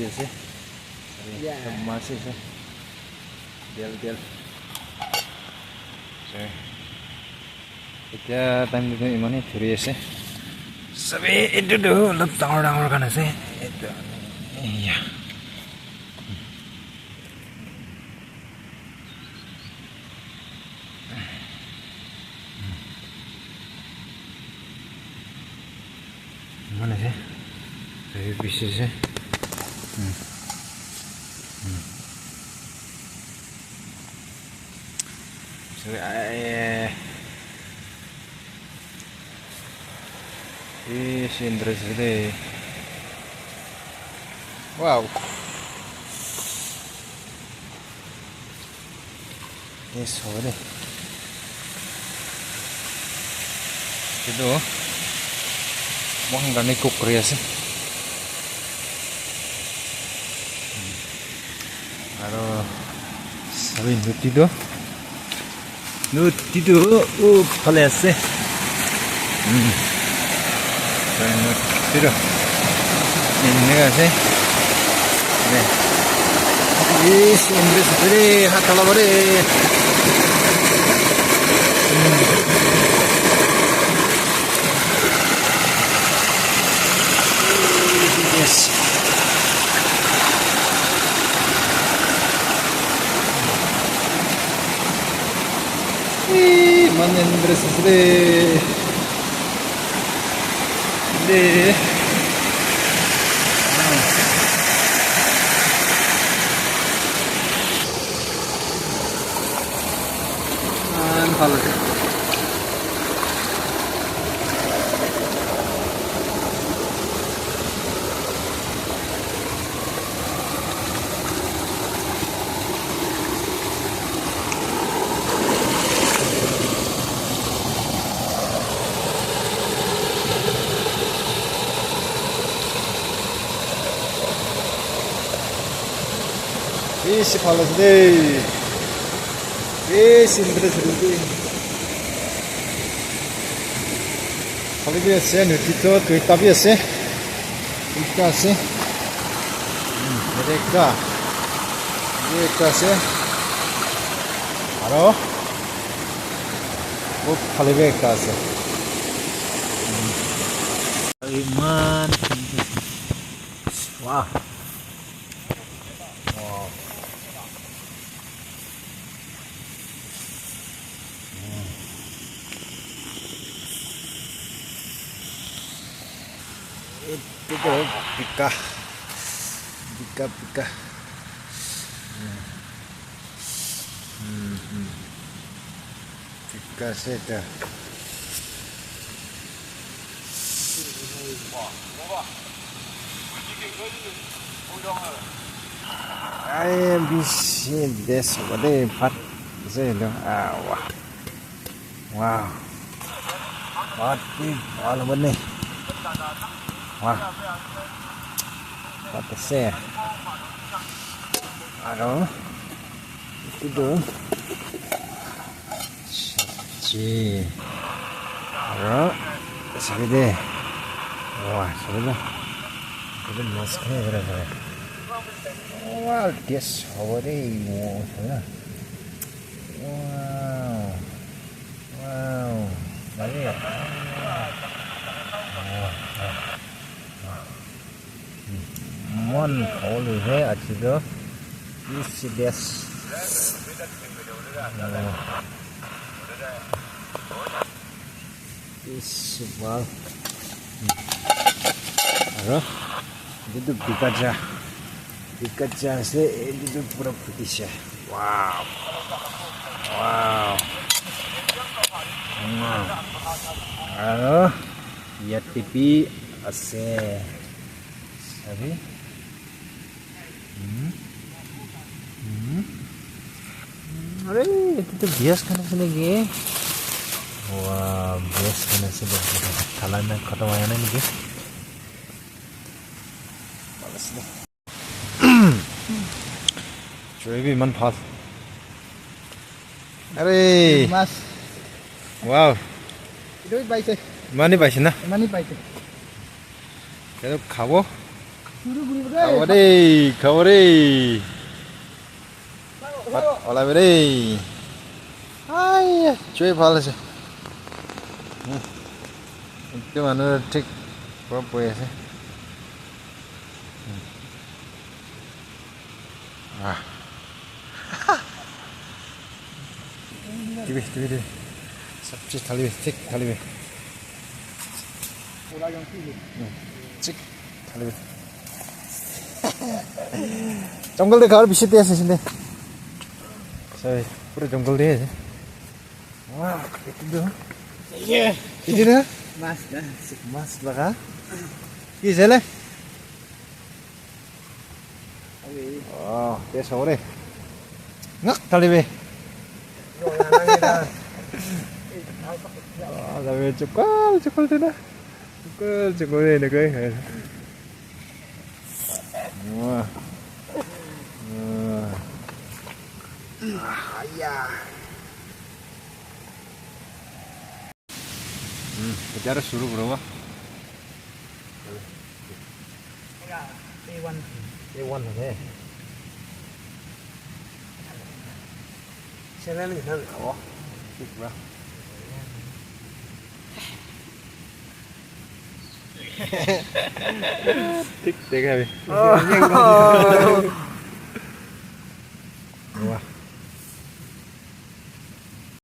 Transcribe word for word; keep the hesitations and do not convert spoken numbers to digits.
Ase. Yeah. Sob mas ase. Del, del. So, etia time te tu eman he thori ase. Sabi etu tu olop dangor dangor khan ase. Etu, yeah. Mana ase? Sabi bishi ase. Hmm. Hmm. Sabi, ai, eh, si Indra side. Wow. Yes, hobo de. Etu moikhan karne cook kuri ase. Aro sabi noti tu, noti tu u phale ase. Hmm. Sabi noti tu eneka ase. Ne. Is, Indra side, hat thala bare. Hmm. Yes. Ih, man Indra side. De. Iman bhal ase. Bishi bhal ase de. Bishi interest ase de. Khali bi ase, noti toh duita bi ase. Duita ase. Hmm, yate ekta. Yate ekta ase. Aro. Ut phale bi ekta ase. Iman. Wow. Wow. Etu toh bika, bika, bika. Hmm. Hmm, hmm. Bika ase eta. Ai, bishi best hobo de, bhat ase etu. Ah, wah. Wow. Bhat bhi bhal hobo ne. Wah. Bhat ase. Aro etu tu sabji. Aro sabi de. Wah, sabi de. Etu mas khai kena ase. Wah, taste hobo de. Wow. Wow. Bhal e. Wow. Wow. Mon khawole he aji toh. Bishi best. Oh. Bishi bhal. Aro etu tu bika ja. Bika ja ase, etu tu pura phukise. Wow. Wow. Wow. Aro yate bi ase. Sabi? Hmm? Hmm? Are, etu tu bias khan ase naki? Wah, bias khan ase de. Thala na khatam hoya nai naki? Choi bi iman bhal. Are. Mas. Wow. Etu bi paise. Imani paise na? Imani paise. Etu khabo. Khabo de, khabo de. Bhat olaibo de. Ai, choi bhal ase. Hmm. Ekta manu thik pura boi ase. Hmm. Ah. Dibi, dibi, dibi. Sabji thalibi, thik thalibi. Hmm, thik thalibi. Jungle te ghar bishi te ase sinde. Sorry, pura jungle te ase. Wow, itu tu. Yeah. Itu tu? Mas, mas. Mas laga. Ki jele? Oh, test hobo de. Ngak thalibi. Oh, thalibi chukal, chukal de na. Chukal, chukal de na kai. Wah. Wah. Ah, ya. Hmm, etia suru kuribo. A one. A one ase. Seven khan abo. Thik ba. Thik dekha bhi. Oh.